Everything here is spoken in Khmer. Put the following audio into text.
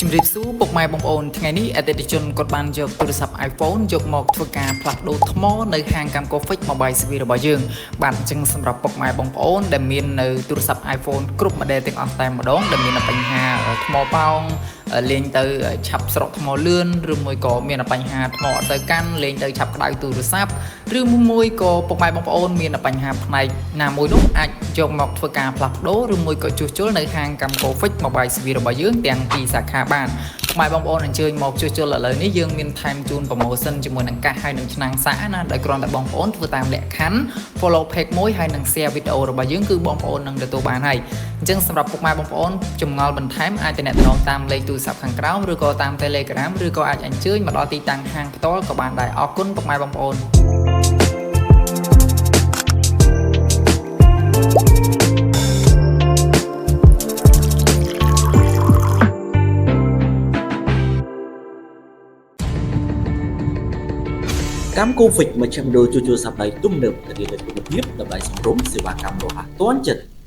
ជំរាបសួរពុកម៉ែបងប្អូនថ្ងៃនេះអតិថិជនគាត់បានយកទូរស័ព្ទ iPhone យកមកធ្វើការផ្លាស់ប្ដូរថ្មនៅហាងកាំកូ Fix Mobile Service របស់យើងបាទអញ្ចឹងសម្រាប់ពុកម៉ែបងប្អូនដែលមាននៅទូរស័ព្ទ iPhone គ្រប់ model ទាំងអស់តែម្ដងដែលមានបញ្ហាថ្មប៉ោងលេងទៅឆាប់ស្រកថ្មលឿនឬមួយក៏មានបញ្ហាថ្មអត់ទៅកាន់លេងទៅឆាប់ក្តៅទូរស័ព្ទឬមួយក៏ពុកម៉ែបងប្អូនមានបញ្ហាផ្នែកណាមួយនោះអាចយកមកធ្វើការផ្លាស់ប្ដូរឬមួយក៏ជួសជុលនៅហាងកាំកូ Fix Mobile Service របស់យើងទាំងពីរសាខាបានពុកម៉ែបងប្អូនអញ្ជើញមកជួសជុលឥឡូវនេះយើងមានថែមជូន promotion ជាមួយនឹងកាសហើយនឹងឆ្នាំងសាកណាដោយគ្រាន់តែបងប្អូនធ្វើតាមលក្ខខណ្ឌ follow page មួយហើយនឹង share វីដេអូរបស់យើងគឺបងប្អូននឹងទទួលបានហើយអញ្ចឹងសម្រាប់ពុកម៉ែបងប្អូនចម្ងល់បន្ថែមអាចទំនាក់ទំនងតាមលេខទូរស័ព្ទខាងក្រោមឬក៏តាម Telegram ឬក៏អាចអញ្ជើញមកដល់ទីតាំងហាងផ្ទាល់ក៏បានដែរអរគុណពុកម៉ែបងប្អូន។ កម្មកូហ្វិចមជ្ឈមណ្ឌលជួសជុលស័ព្ទដៃទំនើបធានានូវគុណភាពតម្លៃសមរម្យសេវាកម្មរហ័សទាន់ចិត្ត។